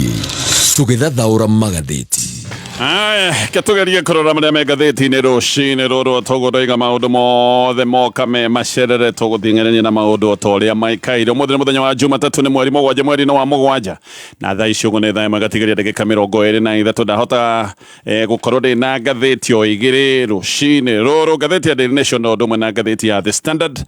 Mũingĩ tũgĩthathaũra magathĩti. Aya, reke tũgerie kũrora marĩa me ngathĩti-inĩ rũcinĩ rũrũ tũgũroiga maũndũ mothe moka me macerere tũgũthiĩ na maũndũ o ta ũrĩa maikaire. Ũmũthĩ nĩ mũthenya wa Jumatatũ nĩ mweri 7 mweri-inĩ wa 7 na thaa ici ũguo nĩ thaa 1 gatigaria ndagĩka 23. Ndahota gũkorwo ndĩ na ngathĩti o igĩrĩ rũcinĩ rũrũ, ngathĩti ya Daily Nation na ũndũ ũmwe na ngathĩti ya The Standard.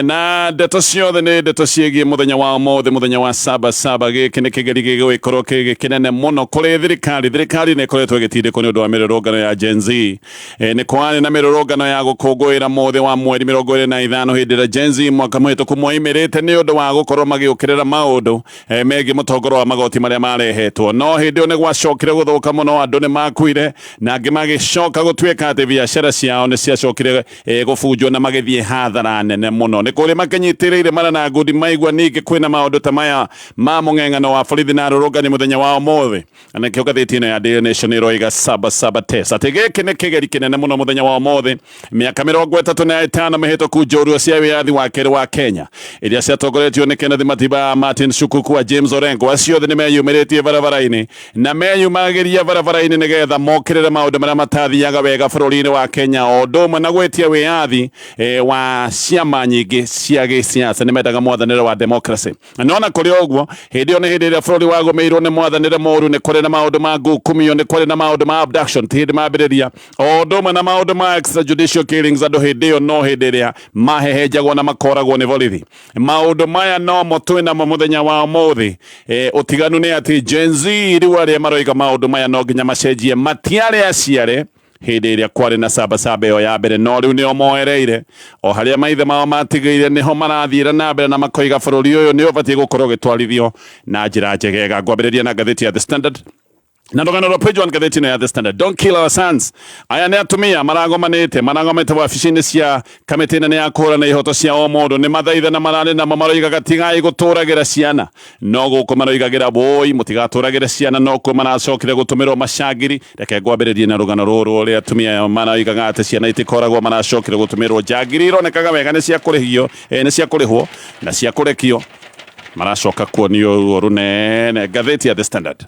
Na ndeto ciothe nĩ ndeto ciĩgiĩ mũthenya wa ũmũthĩ, mũthenya wa saba saba. Gĩkĩ nĩ kĩgeri gĩgũgĩkorwo kĩ kĩnene mũno kũrĩ thirikari. Thirikari nĩ ĩkoretwo ĩgĩtindĩkwo nĩ ũndũ wa mĩrũrũngano ya Gen Z. Nĩ kwarĩ na mĩrũrũngano ya gũkũngũĩra mũthĩ wa mweri 25 hĩndĩ ĩrĩa Gen Z mwaka mũhĩtũku moimĩrĩte nĩ ũndũ wa gũkorwo magĩũkĩrĩra maũndũ megiĩ mũtongoro wa magoti marĩa marehetwo. No hĩndĩ ĩyo nĩ gwacokire gũthũka mũno, andũ nĩ makuire na angĩ magĩcoka gũtuĩka atĩ biacara ciao nĩ ciacokire gũbunjwo na magĩthiĩ hathara nene mũno. Nĩ kũrĩ makĩnyitĩrĩire mara na ngundi maigua ningĩ kwĩna maũndũ ta maya ma mũng'eng'ano wa borithi na arũrũngani mũthenya wa ũmũthĩ. Na nĩkĩo ngathĩti ĩno ya Daily Nation ĩroiga saba saba test atĩ gĩkĩ nĩ kĩgeri kĩnene mũno mũthenya wa ũmũthĩ. Mĩaka 35 mĩhĩtũku njorua cia wĩyathi wa kerĩ wa Kenya iria ciatongoretio nĩ Kenneth Matiba, Martin Shukuku wa James Orengo, acio othe nĩ meyumĩrĩtie barabara-inĩ na meyumagĩria barabara-inĩ nĩgetha mokĩrĩre maũndũ marĩa matathiaga wega bũrũri-inĩ wa Kenya, o ũndũ ũmwe na gwĩtia wĩyathi wa ciama nyingĩ cia gĩsiasa. Nĩ mendaga mwathanĩre wa democracy. No na kũrĩ ũguo, hĩndĩ ĩyo nĩ hĩndĩ ĩrĩa bũrũri wagũmĩirwo nĩ mwathanĩre mũru, nĩ kwarĩ na maũndũ ma ngukumio, nĩ kwarĩ na maũndũ ma abduction, ti hĩndĩ mambĩrĩria, o ũndũ ũmwe na maũndũ ma extrajudicial killings. Andũ hĩndĩ ĩyo no hĩndĩ ĩrĩa mahehenjagwo na makoragwo nĩ borithi. Maũndũ maya no mo twĩ namo mũthenya wa ũmũthĩ. Ũtiganu nĩ atĩ Gen Z rĩu arĩa maroiga maũndũ maya no nginya macenjie, matiarĩ aciare hĩndĩ ĩrĩa kwarĩ na saba saba ĩyo ya mbere, no rĩu nĩo moereire o harĩa maithe mao matigĩire, nĩho marathiĩra na mbere na makoiga bũrũri ũyũ nĩ ũbatiĩ gũkorwo ũgĩtwarithio na njĩra njegega. Ngwambĩrĩria na ngathĩti ya The Standard na rũgano rwa page 1 ngathĩti ĩno ya The Standard. Don't kill our sons. Aya nĩ atumia maragomanĩte wabici-inĩ cia kamĩtĩ nene ya kũhũrana ihoto cia o mũndũ. Nĩ mathaitha na mararĩ namo maroigaga tigai gũtũragĩra ciana, no gũkũ maroigagĩra woi mũtigatũragĩre ciana, no kuo maracokire gũtũmĩrwo macangiri. Reke ngwambĩrĩrie na rũgano rũrũ ũrĩa atumia aya maroigaga atĩ ciana itikoragwo, maracokire gũtũmĩrwo njangiri ironekaga wega nĩ cia kũrĩhio, nĩ cia kũrĩhwo na cia kũrekio, maracoka kuonio ruo rũnene. Ngathĩti ya The Standard.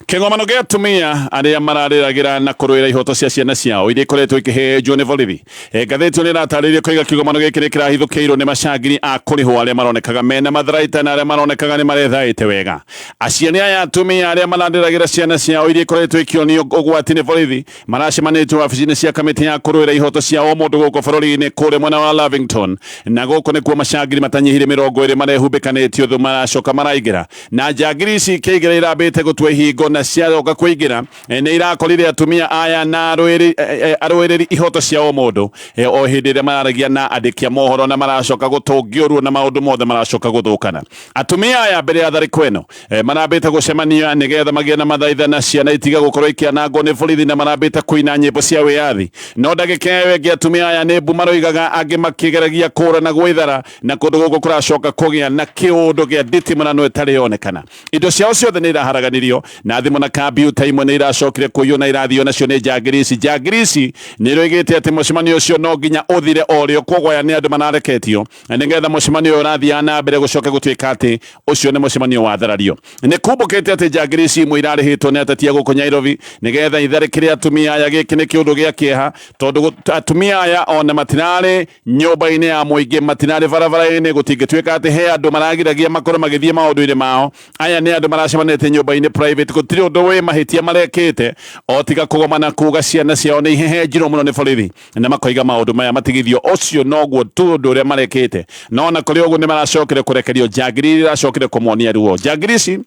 Kĩgomano gĩa atumia arĩa mararĩragĩra na kũrũĩra ihoto cia ciana ciao iria ikoretwo ikĩhĩnjwo nĩ borithi. Ngathĩti ĩyo nĩ ĩratarĩria koiga kĩgomano gĩkĩ nĩ kĩrahithũkĩirwo nĩ macangiri a kũrĩhwo arĩa maronekaga mena matharaita na arĩa maronekaga nĩ marethaĩte wega. Aciari aya atumia arĩa mararĩragĩra ciana ciao iria ikoretwo ikĩonio ũgwati nĩ borithi maracemanĩtie wabici-inĩ cia kamĩtĩ ya kũrũĩra ihoto cia o mũndũ gũkũ bũrũri-inĩ kũrĩa mwena wa Lavington, na gũkũ nĩkuo macangiri matanyihire 20 marehumbĩkanĩtie ũthũ maracoka maraingĩra. Na njangiri ici ikĩingĩra irambĩte gũtua ihingo, na ciaroka kũingĩra nĩ irakorire atumia aya na arũĩrĩri ihoto cia o mũndũ o hĩndĩ ĩrĩa mararagia na andĩki a mohoro, na maracoka gũtũngio ruo na maũndũ mothe maracoka gũthũkana. Atumia aya mbere ya tharĩko ĩno marambĩte gũcemania nĩgetha magĩe na mathaitha na ciana itiga gũkorwo ikĩanangwo nĩ borithi, na marambĩte kũina nyĩmbo cia wĩyathi. No ndagĩka ĩyo ĩngĩ atumia aya nĩ mbu maroigaga, angĩ makĩgeragia kũũra na gwĩthara, na kũndũ gũkũ kũracoka kũgĩa na kĩũndũ gĩa nditimũrano ĩtarĩ yonekana. Indo ciao ciothe nĩ iraharaganirio, na thimũ na kambiuta imwe nĩ iracokire kũiywo na irathio nacio nĩ njangiri ici. Njangiri ici nĩ iroigĩte atĩ mũcemanio ũcio no nginya ũthire o rĩo, kwoguo aya nĩ andũ manareketio na nĩgetha mũcemanio ũyũ ũrathiaga na mbere gũcoke gũtuĩka atĩ ũcio nĩ mũcemanio wa tharario. Nĩ kumbũkĩte atĩ njangiri ici imwe irarĩhĩtwo nĩ ateti a gũkũ Nyairobi nĩgetha itharĩkĩre atumia aya. Gĩkĩ nĩ kĩũndũ gĩa kĩeha tondũ atumia aya ona matirarĩ nyũmba-inĩ ya mũingĩ, matirarĩ barabara-inĩ, gũtingĩtuĩka atĩ he andũ maragiragia makorwo magĩthiĩ maũndũ-inĩ mao. Aya nĩ andũ maracemanĩtie nyũmba-inĩ private, gũtirĩ ũndũ wĩ mahĩtia marekĩte o tiga kũgomana kuga ciana ciao nĩ ihehenjirwo mũno nĩ borithi, na makoiga maũndũ maya matigithio. Ũcio noguo tu ũndũ ũrĩa marekĩte. No ona kũrĩ ũguo nĩ maracokire kũrekerio njangiri iria iracokire kũmonia ruo. Njangiri ici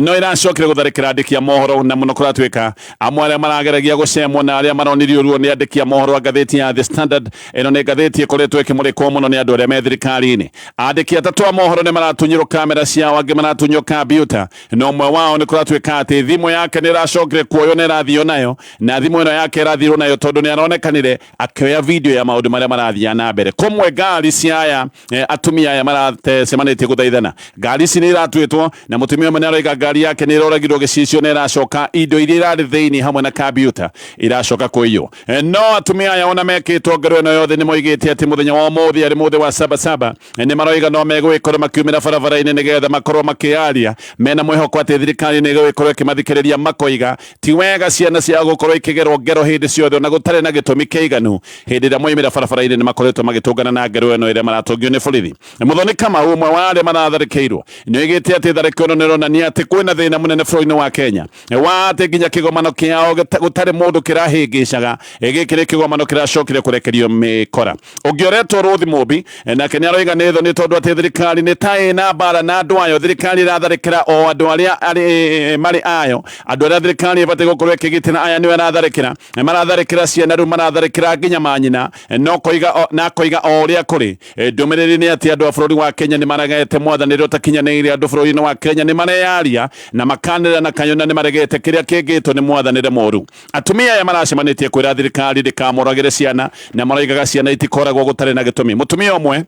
no iracokire gũtharĩkĩra andĩki a mohoro, na mũno kũratuĩka amwe arĩa marageragia gũcemwo na arĩa maronirio ruo nĩ andĩki a mohoro a ngathĩti ya The Standard. Ĩno nĩ ngathĩti ĩkoretwo ĩkĩmũrĩkwo mũno nĩ andũ arĩa me thirikari-inĩ. Andĩki atatũ a mohoro nĩ maratunyirwo kamera ciao, angĩ maratunywo kambiuta, na ũmwe wao nĩ kũratuĩka atĩ thimũ yake nĩ ĩracokire kuoywo na ĩrathio nayo, na thimũ ĩno yake ĩrathirwo nayo tondũ nĩ aronekanire akĩoya video ya maũndũ marĩa marathiaga na mbere. Kũmwe ngari cia aya atumia aya maracemanĩtie gũthaithana, ngari ici nĩ iratuĩtwo, na mũtumia ũmwe nĩ aroiga ngari yake nĩ ĩroragirwo gĩcicio na ĩracoka indo iria irarĩ thĩinĩ hamwe na kambiuta iracoka kũiywo. No atumia aya ona mekĩtwo ngero ĩno yothe nĩ moigĩte atĩ mũthenya wa ũmũthĩ arĩ mũthĩ wa sabasaba nĩ maroiga no megũgĩkorwo makiumĩra barabara-inĩ nĩgetha makorwo makĩaria mena mwĩhoko atĩ thirikari nĩ ĩgũgĩkorwo ĩkĩmathikĩrĩria. Makoiga ti wega ciana ciao gũkorwo ikĩgerwo ngero hĩndĩ ciothe ona gũtarĩ na gĩtũmi kĩiganu. Hĩndĩ ĩrĩa moimĩra barabara-inĩ nĩ makoretwo magĩtũngana na ngero ĩno ĩrĩa maratũngio nĩ borithi. Muthoni Kamau, ũmwe wa arĩa maratharĩkĩirwo, nĩ oigĩte atĩ tharĩkĩro ĩno nĩ ĩronania atĩ kwĩna thĩna mũnene bũrũri-inĩ wa Kenya wa atĩ nginya kĩgomano kĩao gũtarĩ mũndũ kĩrahĩngĩcaga. Gĩkĩ nĩ kĩgomano kĩracokire kũrekerio mĩkora. Ũngĩ ũretwo Ruth Mũmbi nake nĩ aroiga nĩ thoni tondũ atĩ thirikari nĩ ta ĩna mbara na andũ ayo. Thirikari ĩratharĩkĩra o andũ arĩa marĩ ayo, andũ arĩa thirikari ĩbatiĩ gũkorwo ĩkĩgitĩra, aya nĩo ĩratharĩkĩra. Maratharĩkĩra ciana, rĩu maratharĩkĩra nginya manyina. No koiga na koiga o ũrĩa kũrĩ, ndũmĩrĩri nĩ atĩ andũ a bũrũri wa Kenya nĩ maregete mwathanĩre ũtakinyanĩire. Andũ bũrũri-inĩ wa Kenya nĩ mareyaria na makanĩrĩra na kayũ na nĩ maregete kĩrĩa kĩngĩtwo nĩ mwathanĩre mũru. Atumia aya maracemanĩtie kwĩra thirikari ndĩkamoragĩre ciana na maroigaga ciana itikoragwo gũtarĩ na gĩtũmi. Mũtumia ũmwe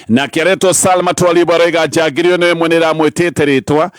nake aretwo Salma Twalibu aroiga njangiri ĩno ĩmwe nĩ ĩramwĩtĩte rĩtwa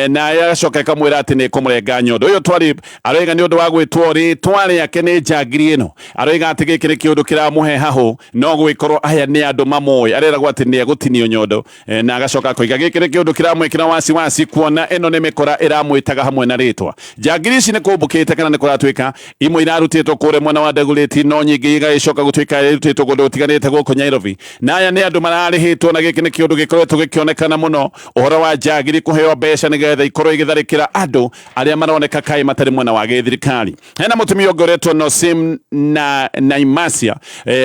na agacoka ĩkamwĩra atĩ nĩ ĩkũmũrenga nyondo. Ũyũ Twalib aroiga nĩ ũndũ wa gwĩtwo rĩtwa rĩake nĩ njangiri ĩno, aroiga atĩ gĩkĩ nĩ kĩũndũ kĩramũhe hahũ, no gũgĩkorwo aya nĩ andũ mamũĩ, areragwo atĩ nĩ egũtinio nyondo. Na agacoka akoiga gĩkĩ nĩ kĩũndũ kĩramwĩkĩra wasiwasi kuona ĩno nĩ mĩkora ĩramwĩtaga hamwe na rĩtwa. Njangiri ici nĩ kũmbũkĩte kana nĩ kũratuĩka imwe irarutĩtwo kũrĩa mwena wa Dagoretti, no nyingĩ igagĩcoka gũtuĩka irutĩtwo kũndũ gũtiganĩte gũkũ Nairobi, na aya nĩ andũ mararĩhĩtwo, na gĩkĩ nĩ kĩũndũ gĩkoretwo gĩkĩonekana mũno, ũhoro wa njangiri kũheo mbeca nĩgetha ikorwo igĩtharĩkĩra andũ arĩa maroneka kaĩ matarĩ mwena wa gĩthirikari. Hena mũtumia ũngĩ ũretwo Nosim na Naimasia,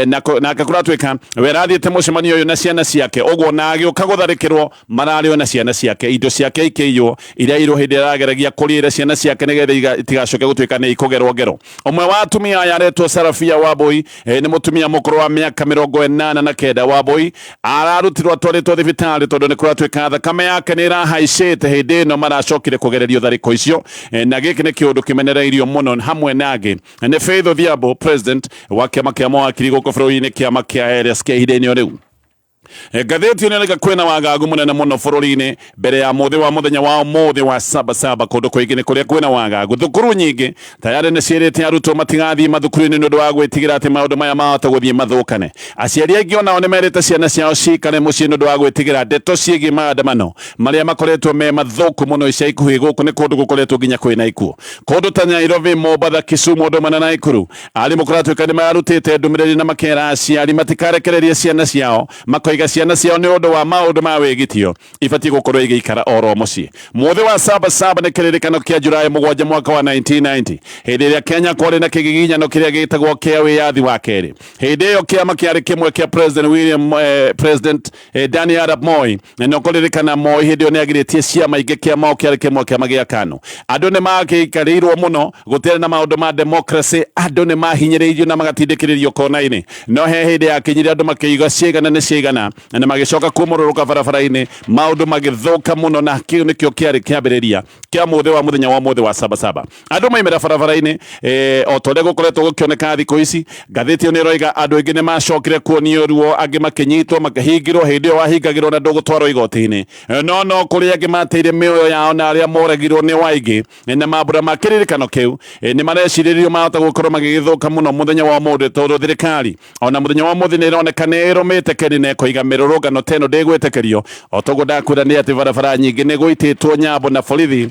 nake kũratuĩka we arathiĩte mũcemanio ũyũ na ciana ciake ũguo, na agĩũka gũtharĩkĩrwo mararĩo na ciana ciake, indo ciake ikĩiywo iria irwo hĩndĩ ĩrĩa arageragia kũrĩĩra ciana ciake nĩgetha itigacoke gũtuĩka nĩ ikũgerwo ngero. Ũmwe wa atumia aya aretwo Sarafia Wambui, nĩ mũtumia mũkũrũ wa mĩaka 89. Wambui ararutirwo atwarĩtwo thibitarĩ tondũ nĩ kũratuĩka thakame yake nĩ ĩrahaicĩte hĩndĩ ĩno maracokire kũgererio tharĩko icio. Na gĩkĩ nĩ kĩũndũ kĩmenereirio mũno hamwe na angĩ nĩ Faith Odhiambo, president wa kĩama kĩa mawakiri gũkũ bũrũri-inĩ, kĩama kĩa LSK ihinda-inĩ o rĩu. Ngathĩti ĩno ĩrauga kwĩna wagagu mũnene mũno bũrũri-inĩ mbere ya mũthĩ wa mũthenya wa ũmũthĩ wa sabasaba. Kũndũ kũingĩ nĩ kũrĩa kwĩna wagagu, thukuru nyingĩ tayarĩ nĩ ciĩrĩte arutwo matigathiĩ mathukuru-inĩ nĩ ũndũ wa gwĩtigĩra atĩ maũndũ maya mahota gũthiĩ mathũkane. Aciari aingĩ onao nĩ merĩte ciana ciao cikare mũciĩ nĩ ũndũ wa gwĩtigĩra ndeto ciĩgiĩ maandamano marĩa makoretwo me mathũku mũno ica ikuhĩ. Gũkũ nĩ kũndũ gũkoretwo nginya kwĩna ikuũ kũndũ ta Nairobi, Mombatha, Kisumu, ũndũ ũmwe na Naikuru. Arimũ kũratuĩka nĩ mararutĩte ndũmĩrĩri na makera aciari matikarekererie ciana ciao, makoiga ciana ciao nĩ ũndũ wa maũndũ ma wĩgitio ibatiĩ gũkorwo igĩikara oro mũciĩ. Mũthĩ wa sabasaba nĩ kĩririkano kĩa Julaĩ 7 mwaka wa 1990, hĩndĩ ĩrĩa Kenya kwarĩ na kĩgiginyano kĩrĩa gĩtagwo kĩa wĩyathi wa kerĩ. Hĩndĩ ĩyo kĩama kĩarĩ kĩmwe kĩa President William President Daniel Arap Moi. Na ũkũririkana Moi hĩndĩ ĩyo nĩ agirĩtie ciama ingĩ, kĩama o kĩarĩ kĩmwe, kĩama gĩa KANU. Andũ nĩ magĩikarĩirwo mũno, gũtiarĩ na maũndũ ma democracy, andũ nĩ mahinyĩrĩirio na magatindĩkĩrĩrio kona-inĩ. No he hĩndĩ yakinyire andũ makĩiga ciaigana nĩ ciaigana, na magĩcoka kumũrũrũka barabara-inĩ, maũndũ magĩthũka mũno, na kĩu nĩkĩo kĩarĩ kĩambĩrĩria kĩa mũthĩ wa mũthenya wa mũthĩ wa sabasaba. Andũ maimĩra barabara-inĩ, o ta ũrĩa gũkoretwo gũkĩoneka thikũ ici. Ngathĩti ĩyo nĩ ĩroiga andũ aingĩ nĩ macokire kuonio ruo, angĩ makĩnyitwo makĩhingĩrwo. Hĩndĩ ĩyo wahingagĩrwo na ndũgũtwarwo igoti-inĩ. No kũrĩ angĩ mateire mĩoyo yao na arĩa moragirwo nĩ waingĩ. Na mambura ma kĩririkano kĩu nĩ marecirĩrio mahota gũkorwo magĩgĩthũka mũno mũthenya wa ũmũthĩ, tondũ thirikari ona mũthenya wa ũmũthĩ nĩ ĩroneka nĩ ĩrũmĩte keri na ĩkoiga mĩrũrũngano ta ĩno ndĩgwĩtĩkĩrio. O toguo ndakwĩra nĩ atĩ barabara nyingĩ nĩ gũitĩtwo nyambo na borithi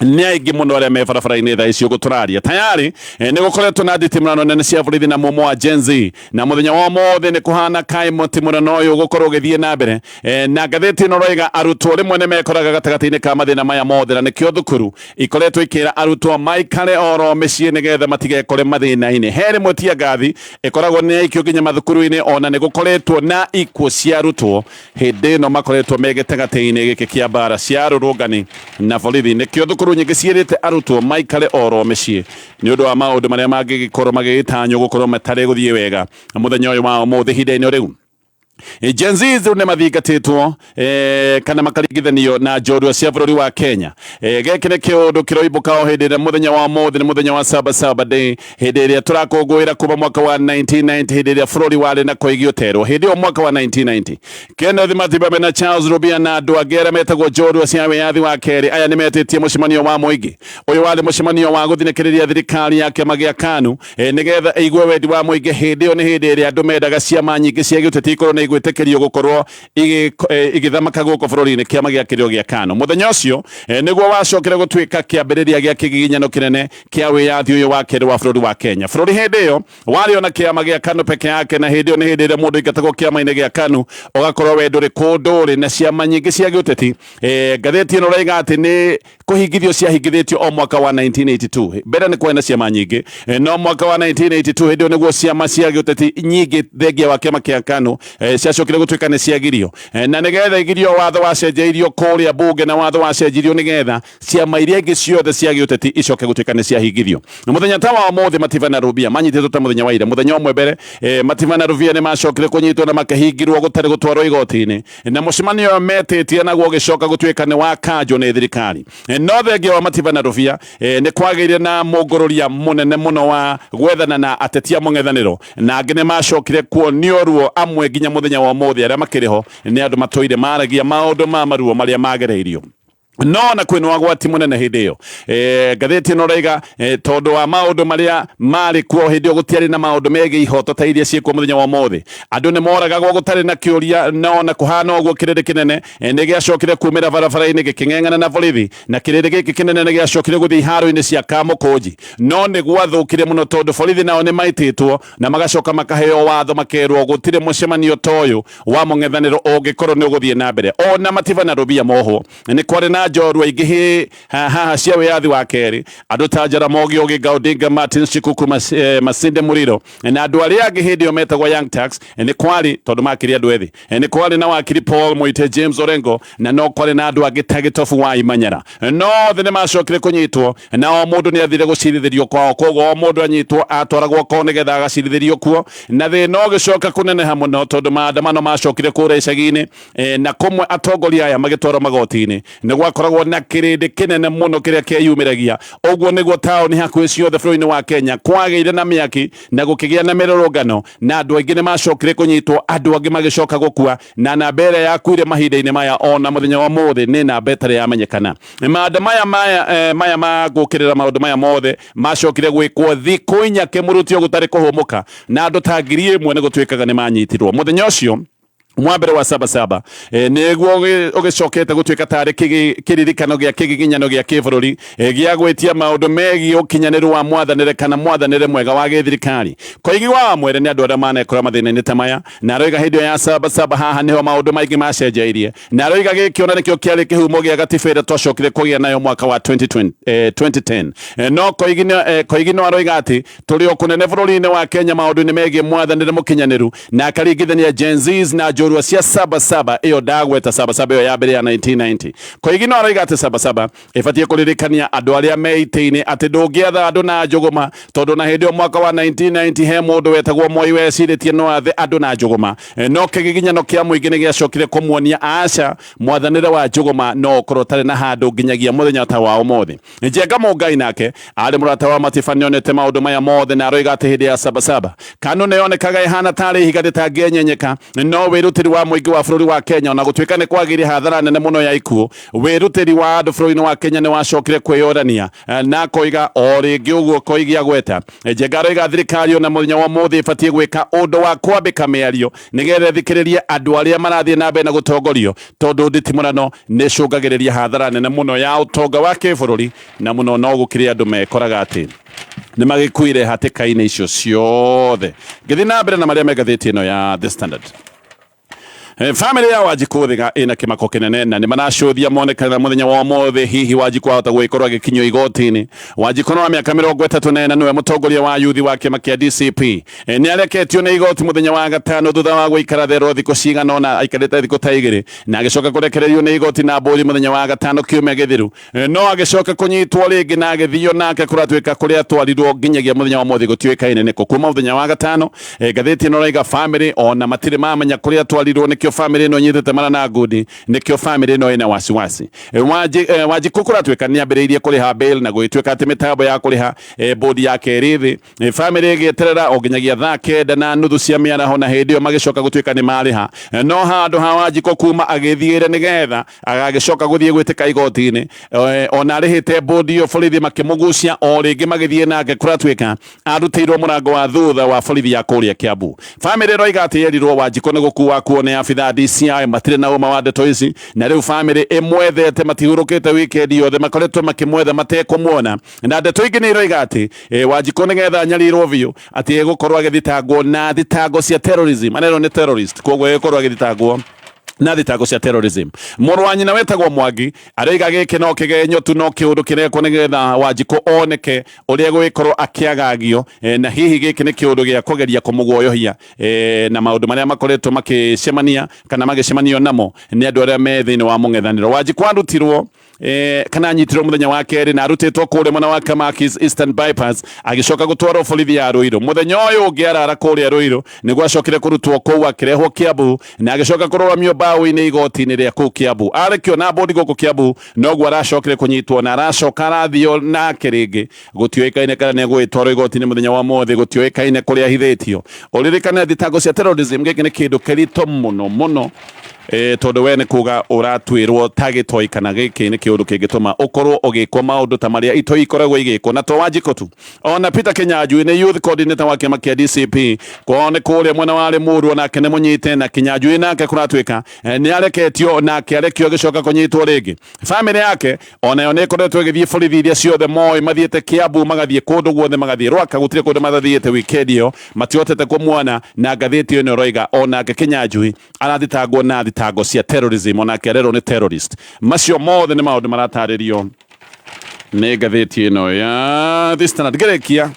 nĩ aingĩ mũno arĩa me barabara-inĩ thaa ici ũguo tũraria. Tayarĩ nĩ gũkoretwo na nditimũrano nene cia borithi na mumo wa Gen Z, na mũthenya wa ũmũthĩ nĩ kũhana kaĩ mũtimũrano ũyũ ũgũkorwo ũgĩthiĩ na mbere. Na ngathĩti ĩno ĩroiga arutwo rĩmwe nĩ mekoraga gatagatĩ-inĩ ka mathĩna maya mothe, na nĩkĩo thukuru ikoretwo ikĩra arutwo maikare oro mĩciĩ nĩgetha matigekore mathĩna-inĩ. He rĩmwe tia ngathi ĩkoragwo nĩ yaikio nginya mathukuru-inĩ, ona nĩ gũkoretwo na ikuũ cia arutwo hĩndĩ ĩno makoretwo me gĩtagatĩ-inĩ gĩkĩ kĩa mbara cia arũrũngani na borithi. Nĩkĩo thukuru nyingĩ ciĩrĩte arutwo maikare oro mĩciĩ nĩ ũndũ wa maũndũ marĩa mangĩgĩkorwo magĩgĩtanywo gũkorwo matarĩ gũthiĩ wega mũthenya ũyũ wa ũmũthĩ ihinda-inĩ rĩu. Gen Z rĩu nĩ mathingatĩtwo kana makaringithanio na njorua cia bũrũri wa Kenya. Gĩkĩ nĩ kĩũndũ kĩroimbũka o hĩndĩ ĩrĩa mũthenya wa ũmũthĩ nĩ mũthenya wa Saba Saba Day, hĩndĩ ĩrĩa tũrakũngũĩra kuma mwaka wa 1990, hĩndĩ ĩrĩa bũrũri warĩ na koigi ũterwo. Hĩndĩ ĩyo mwaka wa 1990, Kenneth Matiba mena Charles Rubia na andũ angĩ arĩa metagwo njorua cia wĩyathi wa kerĩ, aya nĩ metĩtie mũcemanio wa mũingĩ. Ũyũ warĩ mũcemanio wa gũthinĩkĩrĩria thirikari ya kĩama gĩa KANU nĩgetha ĩigue wendi wa mũingĩ. Hĩndĩ ĩyo nĩ hĩndĩ ĩrĩa andũ mendaga ciama nyingĩ cia gĩũteti ikorwo nĩ igwĩtĩkĩrio gũkorwo igĩthamaka gũkũ bũrũri-inĩ, kĩama gĩa kĩrĩo gĩa KANU. Mũthenya ũcio nĩguo wacokire gũtuĩka kĩambĩrĩria gĩa kĩgiginyano kĩnene kĩa wĩyathi ũyũ wa kerĩ wa bũrũri wa Kenya. Bũrũri hĩndĩ ĩyo warĩ ona kĩama gĩa KANU peke yake, na hĩndĩ ĩyo nĩ hĩndĩ ĩrĩa mũndũ aingatagwo kĩama-inĩ gĩa KANU ũgakorwo we ndũrĩ kũndũ ũrĩ na ciama nyingĩ cia gĩũteti. Ngathĩti ĩno ũraiga atĩ nĩ kũhingithio ciahingithĩtio o mwaka wa 1982. Mbere nĩ kwarĩ na ciama nyingĩ, no mwaka wa 1982 hĩndĩ ĩyo nĩguo ciama cia gĩũteti nyingĩ thengia wa kĩama kĩa KANU ciacokire gũtuĩka nĩ ciagirio, na nĩgetha igirio watho wacenjeirio kũrĩa bunge, na watho wacenjirio nĩgetha ciama iria ingĩ ciothe cia gĩũteti icoke gũtuĩka nĩ ciahingithio. Na mũthenya ta wa ũmũthĩ Matiba na Rubia manyitĩtwo ta mũthenya wa ira, mũthenya ũmwe mbere, Matiba na Rubia nĩ macokire kũnyitwo na makĩhingirwo gũtarĩ gũtwarwo igoti-inĩ, na mũcemanio ũyũ metĩtie naguo ũgĩcoka gũtuĩka nĩ wakanjwo nĩ thirikari. No thengia wa Matiba na Rubia, nĩ kwagĩire na mũngũrũria mũnene mũno wa gwethana na ateti a mũng'ethanĩro, na angĩ nĩ macokire kuonio ruo, amwe nginya mũthenya wa ũmũthĩ arĩa makĩrĩ ho nĩ andũ matũire maragia maũndũ ma maruo marĩa magereirio. No na kwĩna ũgwati mũnene hĩndĩ ĩyo. Ngathĩti ĩno raiga tondũ wa maũndũ marĩa marĩ kuo hĩndĩ ĩyo, gũtiarĩ na maũndũ megiĩ ihoto ta iria ciĩkuo mũthenya wa ũmũthĩ. Andũ nĩ moragagwo gũtarĩ na kĩũria. No na kũhana ũguo, kĩrĩndĩ kĩnene nĩ gĩacokire kumĩra barabara-inĩ gĩkĩng'eng'ana na borithi, na kĩrĩndĩ gĩkĩ kĩnene nĩ gĩacokire gũthiĩ iharo-inĩ cia Kamũkũnji. No nĩ gwathũkire mũno tondũ borithi nao nĩ maitĩtwo na magacoka makaheo watho, makerwo gũtirĩ mũcemanio ta ũyũ wa mũng'ethanĩro ũngĩkorwo nĩ ũgũthiĩ na mbere. Ona Matiba na Rubia mohwo, nĩ kwarĩ na njorua ingĩ haha cia wĩyathi wa kerĩ, andũ ta Jaramogi Oginga Odinga, Martin Shikuku, Masinde Muliro na andũ arĩa angĩ hĩndĩ ĩyo metagwo Young Turks. Nĩ kwarĩ tondũ makĩrĩ andũ ethĩ, nĩ kwarĩ na wakiri Paul Muite, James Orengo, na no kwarĩ na andũ angĩ ta Gĩtobu wa Imanyara. No othe nĩ macokire kũnyitwo na o mũndũ nĩ athire gũcirithĩrio kwao. Koguo o mũndũ anyitwo atwaragwo kwao nĩgetha agacirithĩrio kuo, na thĩna ũgĩcoka kũneneha mũno tondũ maandamano macokire kũrĩa icagi-inĩ, na kũmwe atongoria aya magĩtwarwo magoti-inĩ. Nĩ gwakoragwo na kĩrĩndĩ kĩnene mũno kĩrĩa kĩeyumĩragia. Ũguo nĩguo taũni hakuhĩ ciothe bũrũri-inĩ wa Kenya kwagĩire na mĩaki na gũkĩgĩa na mĩrũrũngano, na andũ aingĩ nĩ macokire kũnyitwo, andũ angĩ magĩcoka gũkua, na namba ĩrĩa yakuire mahinda-inĩ maya ona mũthenya wa ũmũthĩ nĩ namba ĩtarĩ yamenyekana. Maanda maya maya maya ma gũkĩrĩra maũndũ maya mothe macokire gwĩkwo thikũ 4 kĩmurutio gũtarĩ kũhũmũka, na andũ ta 1000 nĩ gũtuĩkaga nĩ manyitirwo mũthenya ũcio mwambere wa Saba Saba. Nĩguo ũgĩcokete gũtuĩka tarĩ kĩririkano gĩa kĩgiginyano gĩa kĩbũrũri gĩa gwĩtia maũndũ megiĩ ũkinyanĩru wa mwathanĩre kana mwathanĩre mwega wa gĩthirikari. Koigi wa mwere nĩ andũ arĩa manekora mathĩna-inĩ ta maya, na aroiga hĩndĩ ĩyo ya Saba Saba haha nĩho maũndũ maingĩ macenjeirie, na aroiga gĩkĩ ona nĩkĩo kĩarĩ kĩhumo gĩa gatiba ĩrĩa twacokire kũgĩa nayo mwaka wa 2020, 2010. No Koigi no aroiga atĩ tũrĩ o kũnene bũrũri-inĩ wa Kenya maũndũ-inĩ megiĩ mwathanĩre mũkinyanĩru, na akaringithania Gen Zs na njorua cia Saba Saba ĩyo ndagweta, Saba Saba ĩyo ya mbere ya 1990. Koigi no aroiga atĩ Saba Saba ĩbatiĩ kũririkania andũ arĩa me itĩ-inĩ atĩ ndũngĩatha andũ na njũgũma, tondũ na hĩndĩ ĩyo mwaka wa 1990 he mũndũ wetagwo Moi wecirĩtie no athe andũ na njũgũma, no kĩgiginyano kĩa mũingĩ nĩ gĩacokire kũmuonia aca, mwathanĩre wa njũgũma no ũkorwo ũtarĩ na handũ nginyagia mũthenya ta wa ũmũthĩ. Njenga Mũngai nake arĩ mũrata wa Matiba nĩonete maũndũ maya mothe, na aroiga atĩ hĩndĩ ya Saba Saba KANU nĩyonekaga ĩhana tarĩ ihiga rĩtangĩenyenyeka, no wĩrutĩri wa mũingĩ wa bũrũri wa Kenya, ona gũtuĩka nĩ kwagĩire hathara nene mũno ya ikuũ, wĩrutĩri wa andũ bũrũri-inĩ wa Kenya nĩ wacokire kwĩyorania, na akoiga o rĩngĩ ũguo Koigi agweta. Njenga aroiga thirikari ona mũthenya wa ũmũthĩ ĩbatiĩ gwĩka ũndũ wa kwambĩka mĩario nĩgetha ĩthikĩrĩrie andũ arĩa marathiĩ na mbere na gũtongorio, tondũ nditimũrano nĩ ĩcũngagĩrĩria hathara nene mũno ya ũtonga wa kĩbũrũri, na mũno no gũkĩrĩ andũ mekoraga atĩ nĩ magĩkuire hatĩka-inĩ icio ciothe. Ngĩthiĩ na mbere na marĩa me ngathĩti ĩno ya The Standard. Family ya Wanjikũ Thiga ĩna kĩmako kĩnene na nĩ maracũthia mone kana mũthenya wa ũmũthĩ hihi Wanjikũ ahota gũgĩkorwo agĩkinyio igoti-inĩ. Wanjikũ nĩ wa mĩaka 34 nĩwe mũtongoria wa yuthi wa kĩama kĩa DCP. Nĩ areketio nĩ igoti mũthenya wa gatano thutha wa gũikara therero thikũ cigana ũna, aikarĩte thikũ ta igĩrĩ na agĩcoka kũrekererio nĩ igoti na mbũri mũthenya wa gatano kiumia gĩthiru. No agĩcoka kũnyitwo rĩngĩ na agĩthio nake kũratuĩka kũrĩa atwarirwo nginyagia mũthenya wa ũmũthĩ gũtiũĩkaine nĩkũ. Kuma mũthenya wa gatano, ngathĩti ĩno ĩraiga family ona matirĩ mamenya kũrĩa atwarirwo, nĩkĩo family ĩno ĩnyitĩte mara na ngundi, nĩkĩo family ĩno ĩna wasiwasi. Wanjikũ kũratuĩka nĩ ambĩrĩirie kũrĩha bail na gũgĩtuĩka atĩ mĩtambo ya kũrĩha bodi yake ĩrĩ thĩ. Family ĩgĩeterera o nginyagia thaa 9:30 cia mĩaraho, na hĩndĩ ĩyo magĩcoka gũtuĩka nĩ marĩha. No handũ ha Wanjikũ kuma agĩthiĩre nĩgetha agagĩcoka gũthiĩ gwĩtĩka igoti-inĩ, ona arĩhĩte bodi ĩyo borithi makĩmũgucia o rĩngĩ magĩthiĩ nake kũratuĩka arutĩirwo mũrango wa thutha wa borithi ya kũrĩa Kiambu. Family ĩroiga atĩ yerirwo Wanjikũ nĩ gũkua akuo nĩ abithaa DCI, matirĩ na ũma wa ndeto ici, na rĩu family ĩmwethete matihurũkĩte weekend yothe makoretwo makĩmwetha matekũmuona. Na ndeto ingĩ nĩ iroiga atĩ Wanjikũ nĩgetha anyarirwo biũ atĩ egũkorwo agĩthitangwo na thitango cia terrorism, arerwo nĩ terrorist, koguo egũkorwo agĩthitangwo na thitango cia terrorism. Mũrũ wa nyina wetagwo Mwangi aroiga gĩkĩ no kĩgenyo tu, no kĩũndũ kĩrekwo nĩgetha Wanjikũ oneke ũrĩa egũgĩkorwo akĩagagio, na hihi gĩkĩ nĩ kĩũndũ gĩa kũgeria kũmũguoyohia, na maũndũ marĩa makoretwo makĩcemania kana magĩcemanio namo nĩ andũ arĩa me thĩinĩ wa mũng'ethanĩro. Wanjikũ arutirwo kana anyitirwo mũthenya wa kerĩ na arutĩtwo kũrĩa mwena wa Kamakis Eastern Bypass, agĩcoka gũtwarwo borithi ya Ruiru. Mũthenya ũyũ ũngĩ arara kũrĩa Ruiru nĩguo acokire kũrutwo kũu akĩrehwo Kiambu na agĩcoka kũrũgamio mbaũ-inĩ igoti-inĩ rĩa kũu Kiambu. Arekio na bodi gũkũ Kiambu noguo aracokire kũnyitwo na aracoka arathio nake rĩngĩ. Gũtiũĩkaine kana nĩ egũgĩtwarwo igoti-inĩ mũthenya wa ũmũthĩ, gũtiũĩkaine kũrĩa ahithĩtio. Ũririkane thitango cia terrorism, gĩkĩ nĩ kĩndũ kĩritũ mũno mũno, tondũ we nĩ kuga ũratuĩrwo ta gĩtoi kana gĩkĩ nĩ kĩũndũ kĩngĩtũma ũkorwo ũgĩkwo maũndũ ta marĩa itoi ikoragwo igĩkwo. Na to Wanjikũ tu, ona Peter Kinyanjui nĩ youth coordinator wa kĩama kĩa DCP, kwao nĩ kũrĩa mwena wa Limuru, onake nĩ mũnyite. Na Kinyanjui nake kũratuĩka nĩ areketio, nake arekio agĩcoka kũnyitwo rĩngĩ. Family yake onayo nĩ ĩkoretwo ĩgĩthiĩ borithi iria ciothe moĩ, mathiĩte Kiambu, magathiĩ kũndũ guothe, magathiĩ Rwaka, gũtirĩ kũndũ matathiĩte weekend ĩyo, matihotete kũmuona. Na ngathĩti ĩno ĩroiga onake Kinyanjui arathitangwo na thitango cia terrorism, onake arerwo nĩ terrorist. Macio mothe nĩ maũndũ maratarĩrio nĩ ngathĩti ĩno ya The Standard. Ngĩrĩkia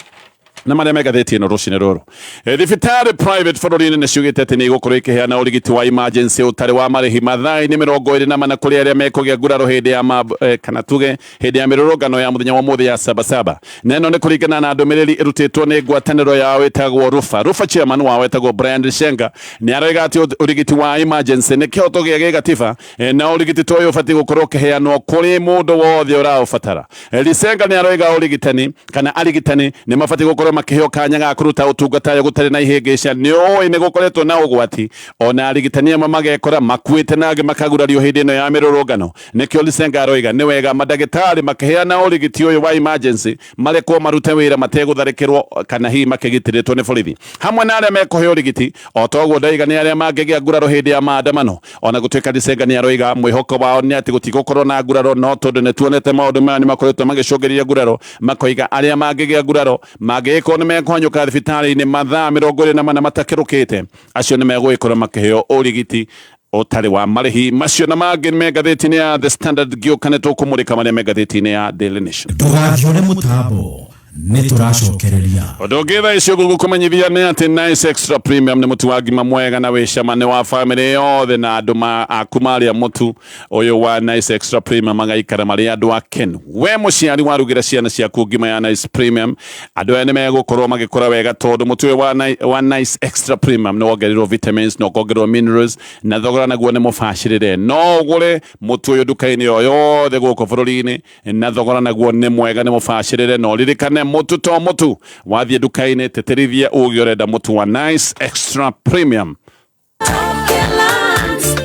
na marĩa me ngathĩti ĩno rũcinĩ rũrũ, thibitarĩ private bũrũri-inĩ nĩ ciugĩte atĩ nĩ igũkorwo ikĩheana ũrigiti wa emergency ũtarĩ wa marĩhi mathaa-inĩ 24 kũrĩ arĩa mekũgĩa nguraro hĩndĩ ya kana tuge hĩndĩ ya mĩrũrũngano ya mũthenya wa ũmũthĩ ya Sabasaba. Na ĩno nĩ kũringana na ndũmĩrĩri ĩrutĩtwo nĩ ngwatanĩro yao ĩtagwo Rufa. Rufa chairman wao etagwo Brian Lishenga nĩ aroiga atĩ ũrigiti wa emergency nĩ kĩhoto gĩa gĩgatiba, na ũrigiti ta ũyũ ũbatiĩ gũkorwo ũkĩheanwo kũrĩ mũndũ wothe ũraũbatara. Lisenga nĩ aroiga ũrigitani kana arigitani nĩ mabatiĩ gũkorwo makĩheo kanya ga kũruta ũtungata ũyũ gũtarĩ na ihĩngĩca. Nĩ ũĩ nĩ gũkoretwo na ũgwati, ona arigitani amwe magekora makuĩte na angĩ makagurario hĩndĩ ĩno ya mĩrũrũngano. Nĩkĩo Lisenga aroiga nĩ wega mandagĩtarĩ makĩheana ũrigiti ũyũ wa emergency marekwo marute wĩra mategũtharĩkĩrwo kana hihi makĩgitĩrĩtwo nĩ borithi. Hamwe na arĩa mekũheo ũrigiti o toguo ndaiga nĩ arĩa mangĩgĩa nguraro hĩndĩ ya maandamano. Ona gũtuĩka Lisenga nĩ aroiga mwĩhoko wao nĩ atĩ gũtigũkorwo na nguraro, no tondũ nĩ tuonete maũndũ maya nĩ makoretwo magĩcũngĩrĩria nguraro, makoiga arĩa mangĩgĩa nguraro mangĩgĩkorwo nĩ mekũhanyũka thibitarĩ-inĩ mathaa 24 matakĩrũkĩte, acio nĩ megũgĩkorwo makĩheo ũrigiti ũtarĩ wa marĩhi. Macio na mangĩ me ngathĩti-inĩ ya The Standard. Ngĩũka nĩ tũkũmũrĩka marĩa me ngathĩti-inĩ ya Daily Nation. Ndũgathiũre mũtambo, nĩ tũracokereria. Ũndũ ũngĩ thaa ici ũguo gũkũmenyithia nĩ atĩ Nice Extra Premium nĩ mũtu wa ngima mwega na wĩ cama, nĩ wa bamĩrĩ yothe na andũ aku marĩa mũtu ũyũ wa Nice Extra Premium magaikara marĩ andũ akenu. We mũciari warugĩra ciana ciaku ngima ya Nice Premium, andũ aya nĩ megũkorwo magĩkũra wega tondũ mũtu ũyũ wa Nice Extra Premium nĩ wongereirwo vitamins na ũkongererwo minerals, na thogora naguo nĩ mũbacĩrĩre. No ũgũre mũtu ũyũ nduka-inĩ o yothe gũkũ bũrũri-inĩ, na thogora naguo nĩ mwega, nĩ mũbacĩrĩre. Na ũririkane mũtu to mũtu, wathiĩ nduka-inĩ tĩtĩrithia uge ũrenda mũtu wa Nice Extra Premium.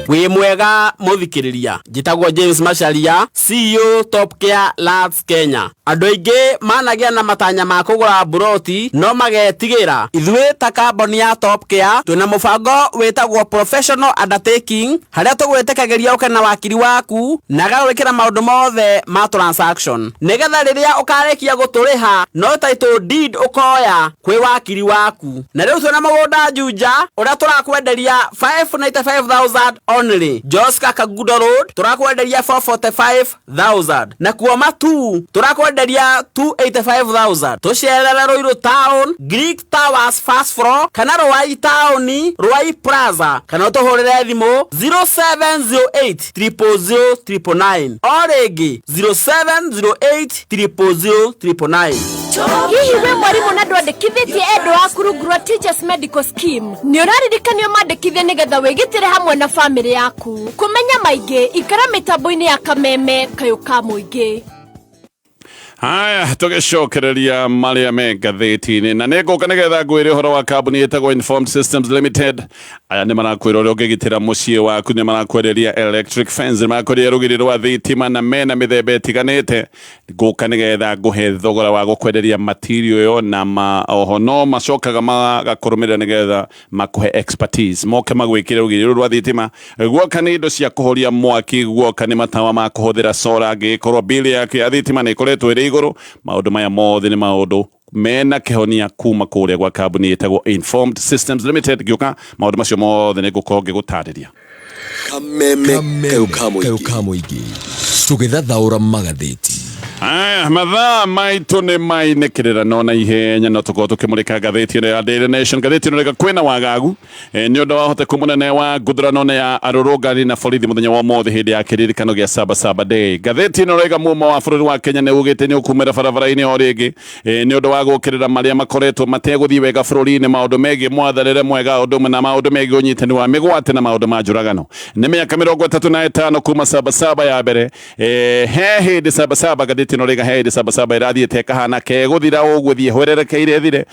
Wĩ mwega mũthikĩrĩria, njĩtagwo James Macharia, CEO Top Care Lands Kenya. Andũ aingĩ managĩa na matanya ma kũgũra mburoti no magetigĩra. Ithuĩ ta kambuni ya Top Care twĩna mũbango wĩtagwo Professional Undertaking, harĩa tũgwĩtĩkagĩria ũke na wakiri waku na agagwĩkĩra maũndũ mothe ma transaction, nĩgetha rĩrĩa ũkarĩkia gũtũrĩha no title deed ũkoya kwĩ wakiri waku. Na rĩu twĩna mũgũnda Juja ũrĩa tũrakwenderia 595,000 only. Joska Kangundo Road tũrakwenderia 445,000, na kuo Matu tũrakwenderia 285,000. Tũcerere Ruiru Town, Greek Towers first floor, kana Ruai Town, Ruai Plaza, kana ũtũhũrĩre thimũ 0708 000 999, o rĩngĩ 0708 000 999. Hihi wĩ mwarimũ na ndwandĩkithĩtie endwa aku rungu rwa Teachers Medical Scheme? Nĩ ũraririkanio mandĩkithie nĩgetha wĩgitĩre hamwe na famĩlĩ yaku. Kũmenya maingĩ, ikara mĩtambo-inĩ ya Kameme Kayũ ka Mũingĩ. Haya, tũgĩcokereria marĩa me ngathĩti-inĩ, na nĩ ngũka nĩgetha ngwĩre ũhoro wa kambuni ĩtagwo Informed Systems Limited. Aya nĩ marakwĩra ũrĩa ũngĩgitĩra mũciĩ waku, nĩ marakwenderia electric fence, nĩ marakwenderia rũgiri rwa thitima na mena mĩthemba ĩtiganĩte. Ngũka nĩgetha ngũhe thogora wa gũkwenderia material ĩyo, na oho no macokaga magakũrũmĩrĩra nĩgetha makũhe expertise, moke magwĩkĩre rũgiri rũrũ rwa thitima. Guoka nĩ indo cia kũhoria mwaki, guoka nĩ matawa ma kũhũthĩra solar angĩgĩkorwo bili yaku ya thitima nĩ ĩkoretwo ĩrĩ igũrũ. Maũndũ maya mothe nĩ maũndũ mena kĩhonia kuma kũrĩa gwa kambuni ĩtagwo Informed Systems Limited. Ngĩũka, maũndũ macio mothe nĩ ngũkorwo ngĩgũtarĩria. Kameme Kayũ ka Mũingĩ, tũgĩthathaũra magathĩti. Aya, mathaa maitũ nĩ mainĩkĩrĩra, no na ihenya no tũkorwo tũkĩmũrĩka ngathĩti ĩno ya Daily Nation. Ngathĩti ĩno rĩga kwĩna wagagu nĩ ũndũ wa ũhoteku mũnene wa nguthurano ya arũrũngani na borithi mũthenya wa ũmũthĩ hĩndĩ ya kĩririkano gĩa Saba Saba Day. Ngathĩti ĩno rĩga mumo wa bũrũri wa Kenya nĩ ugĩte nĩ ũkumĩra barabara-inĩ o rĩngĩ nĩ ũndũ wa gũkĩrĩra marĩa makoretwo mategũthiĩ wega bũrũri-inĩ, maũndũ megiĩ mwathanĩre mwega, ũndũ ũmwe na maũndũ megiĩ ũnyitani wa mĩgwate na maũndũ ma njũragano. Nĩ mĩaka 35 kuma Saba Saba ya mbere. He hĩndĩ Saba Saba, ngathĩti ĩno rĩga he hĩndĩ Saba Saba ĩrathiĩte ĩkahana kegũthira ũguo thiĩ hwererekeire ĩthire.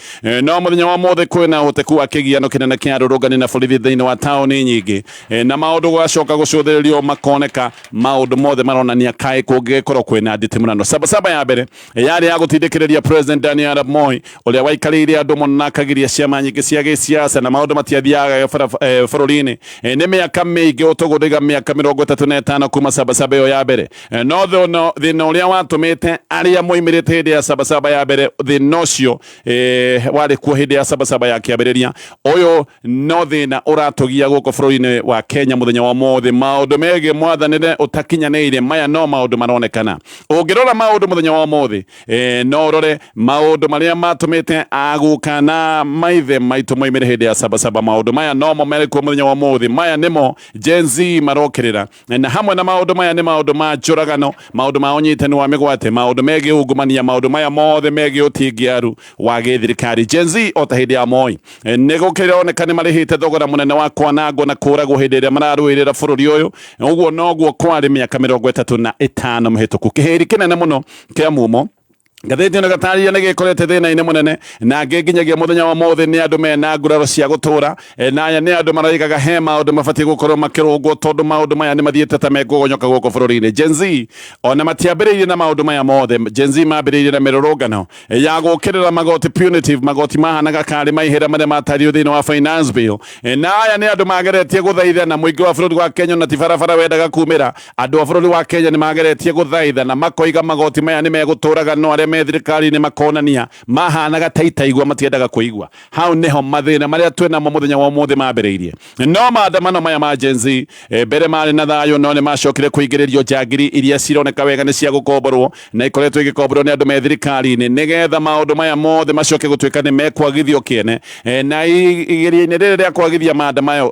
No mũthenya wa mothe kwĩna ũhoteku wa kĩgiano kĩnene kĩa arũrũngani na borithi thĩinĩ wa taũni nyingĩ, na maũndũ gũgacoka gũcũthĩrĩrio makoneka maũndũ mothe maronania kaĩ kũngĩgĩkorwo kwĩna nditimũrano. Saba Saba ya mbere yarĩ ya gũtindĩkĩrĩria President Daniel Arap Moi, ũrĩa waikarĩire andũ mũno na akagiria ciama nyingĩ cia gĩsiasa, na maũndũ matiathiaga bũrũri-inĩ. Nĩ mĩaka mĩingĩ ũtũgũrĩga, mĩaka 35 kuma Saba Saba ĩyo ya mbere. No thĩna ũrĩa watũmĩte arĩa moimĩrĩte hĩndĩ ya Saba Saba ya mbere, thĩna ũcio warĩ kuo hĩndĩ ya Saba Saba ya kĩambĩrĩria, ũyũ no thĩna ũratũgia gũkũ bũrũri-inĩ wa Kenya mũthenya wa ũmũthĩ. Maũndũ megiĩ mwathanĩre ũtakinyanĩire, maya no maũndũ maronekana. Ũngĩrora maũndũ mũthenya wa ũmũthĩ, no ũrore maũndũ marĩa matũmĩte aguka na maithe maitũ moimĩre hĩndĩ ya Saba Saba, maũndũ maya nomo marĩ kuo mũthenya wa ũmũthĩ. Maya nĩmo Gen Z marokĩrĩra, na hamwe na maũndũ maya nĩ maũndũ ma njũragano, maũndũ ma ũnyitani wa mĩgwate, maũndũ megiĩ ungumania, maũndũ maya mothe megiĩ ũtingiaru wa gĩthirikari. Gen Z, o ta hĩndĩ ya Moi, nĩ gũkĩroneka nĩ marĩhĩte thogora mũnene wa kwanangwo na kũragwo hĩndĩ ĩrĩa mararũĩrĩra bũrũri ũyũ. Ũguo noguo kwarĩ mĩaka 35 mĩhĩtũku. Kĩhĩri kĩnene mũno kĩa mumo, ngathĩti ĩno ĩgatarĩria, nĩ gĩkorete thĩna-inĩ mũnene, na angĩ nginyagia mũthenya wa mũthĩ nĩ andũ mena nguraro cia gũtũra. Na aya nĩ andũ maraigaga he maũndũ mabatiĩ gũkorwo makĩrũngwo, tondũ maũndũ maya nĩ mathiĩte ta mekũgonyoka gũkũ bũrũri-inĩ. Gen Z ona matiambĩrĩirie na maũndũ maya mothe. Gen Z mambĩrĩirie na mĩrũrũngano ya gũkĩrĩra magoti punitive, magoti mahanaga karĩ maihĩra marĩa matario thĩinĩ wa Finance Bill. Na aya nĩ andũ mageretie gũthaitha na mũingĩ wa bũrũri wa Kenya, na ti barabara wendaga kumĩra. Andũ a bũrũri wa Kenya nĩ mageretie gũthaitha na makoiga magoti maya nĩ megũtũraga, no arĩa me thirikari-inĩ makonania mahanaga ta itaigua, matiendaga kũigua. Hau nĩho mathĩna marĩa twĩnamo mũthenya wa ũmũthĩ mambĩrĩirie. No maandamano maya ma Gen Z mbere marĩ na thayũ, no nĩ macokire kũingĩrĩrio njangiri iria cironeka wega nĩ cia gũkomborwo na ikoretwo igĩkomborwo nĩ andũ me thirikari-inĩ, nĩgetha maũndũ maya mothe macoke gũtuĩka nĩ mekwagithio kĩene. Na igeria-inĩ rĩrĩ rĩa kwagithia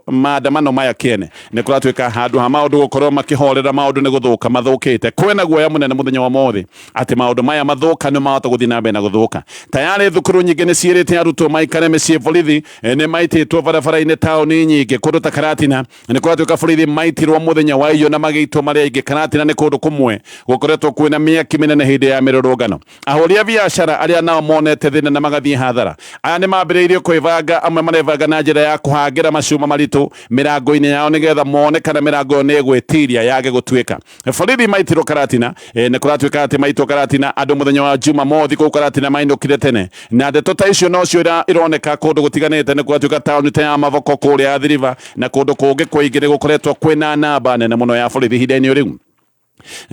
maandamano maya kĩene, nĩ kũratuĩka handũ ha maũndũ gũkorwo makĩhorera, maũndũ nĩ gũthũka mathũkĩte. Kwĩna guoya mũnene mũthenya wa ũmũthĩ atĩ maũndũ maya mathũka. Mĩrũrũngano mahota gũthiĩ na mbere na gũthũka. Tayarĩ thukuru nyingĩ nĩ ciĩrĩte arutwo maikare mĩciĩ. Borithi nĩ maitĩtwo barabara-inĩ taũni nyingĩ. Kũndũ ta Karatina nĩ kũratuĩka borithi maitirwo mũthenya wa iyo na magĩitwo marĩa aingĩ. Karatina nĩ kũndũ kũmwe gũkoretwo kwĩna mĩaki mĩnene hĩndĩ ya mĩrũrũngano. Ahũri a biacara arĩa nao monete thĩna na magathiĩ hathara, aya nĩ mambĩrĩirie kwĩbanga. Amwe marebanga na njĩra ya kũhangĩra macuma maritũ mĩrango-inĩ yao nĩgetha mone kana mĩrango ĩyo nĩ ĩgwĩtiria yage gũtuĩka. Borithi maitirwo Karatina. Nĩ kũratuĩka atĩ maitwo Karatina andũ mũthenya wa Jumamothi kũu Karatina mainũkire tene, na ndeto ta icio nocio ironeka kũndũ gũtiganĩte. Nĩ kũratuĩka taũni ta ya Mavoko kũrĩa Athi River na kũndũ kũngĩ kũingĩ nĩ gũkoretwo kwĩna namba nene mũno ya borithi ihinda-inĩ rĩu.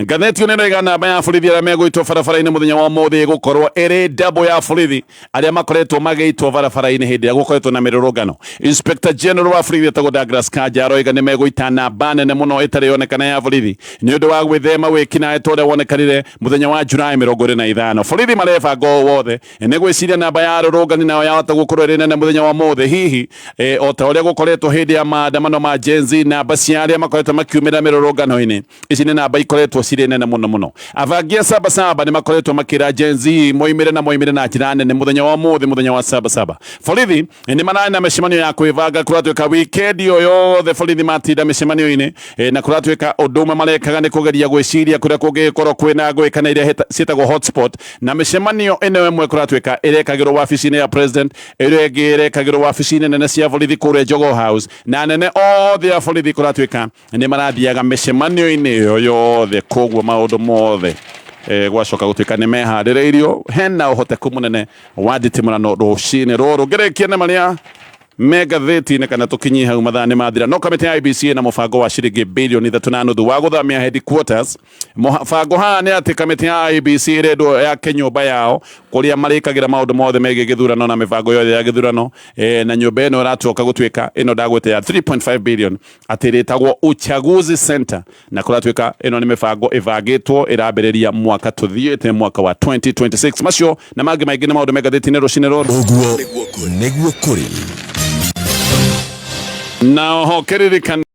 Ngathĩti ĩno ĩroiga namba ya borithi arĩa megũitwo barabara-inĩ mũthenya wa ũmũthĩ ĩgũkorwo ĩrĩ double ya borithi arĩa makoretwo magĩitwo barabara-inĩ hĩndĩ ĩrĩa gũkoretwo na mĩrũrũngano. Inspector General wa borithi etagwo Douglas Kanja aroiga nĩ megũita namba nene mũno ĩtarĩ yonekana ya borithi nĩ ũndũ wa gwĩthema wĩkinaĩ ta ũrĩa wonekanire mũthenya wa Julai 25. Borithi marebanga ũũ wothe nĩ gwĩciria namba ya arũrũngani nayo yahota gũkorwo ĩrĩ nene mũthenya wa ũmũthĩ, hihi o ta ũrĩa gũkoretwo hĩndĩ ya maandamano ma Gen Z. Namba cia arĩa makoretwo makiumĩra mĩrũrũngano-inĩ ici nĩ namba ikoretwo cirĩ nene mũno mũno. Abangi a Saba Saba nĩ makoretwo makĩra Gen Z moimĩre na moimĩre na njĩra nene mũthenya wa ũmũthĩ, mũthenya wa Saba Saba. Borithi nĩ mararĩ na mĩcemanio ya kwĩbanga. Kũratuĩka wikendi ĩyo yothe borithi matinda mĩcemanio-inĩ, na kũratuĩka ũndũ ũmwe marekaga nĩ kũgeria gwĩciria kũrĩa kũngĩgĩkorwo kwĩna ngũĩ kana iria ciĩtagwo hotspot. Na mĩcemanio ĩno ĩmwe kũratuĩka ĩrekagĩrwo wabici-inĩ ya president, ĩrĩa ĩngĩ ĩrekagĩrwo wabici-inĩ nene cia borithi kũrĩa Jogoo House, na anene othe a borithi kũratuĩka nĩ marathiaga mĩcemanio-inĩ ĩyo yothe. Koguo maũndũ mothe gwacoka gũtuĩka nĩ meharĩrĩirio, hena ũhoteku mũnene wa nditimũrano rũcinĩ rũrũ. Ngĩrĩkia nĩ marĩa me ngathĩti-inĩ kana tũkinyie hau, mathaa nĩ mathira. No kamĩtĩ ya IEBC ĩna mũbango wa ciringi bilioni 3.5 wa gũthamia headquarters. Mũbango haha nĩ atĩ kamĩtĩ ya IEBC ĩrendwo yake nyũmba yao kũrĩa marĩkagĩra maũndũ mothe megiĩ gĩthurano na mĩbango yothe ya gĩthurano, na nyũmba ĩno ĩratuoka gũtuĩka ĩno ndagwĩte ya 3.5 billion atĩ ĩrĩtagwo Uchaguzi Center, na kũratuĩka ĩno nĩ mĩbango ĩbangĩtwo ĩrambĩrĩria mwaka tũthiĩte, mwaka wa 2026. Macio na mangĩ maingĩ nĩ maũndũ me ngathĩti-inĩ rũcinĩ rũrũ. Ũguo nĩguo kũrĩ. Na oho kĩririkano.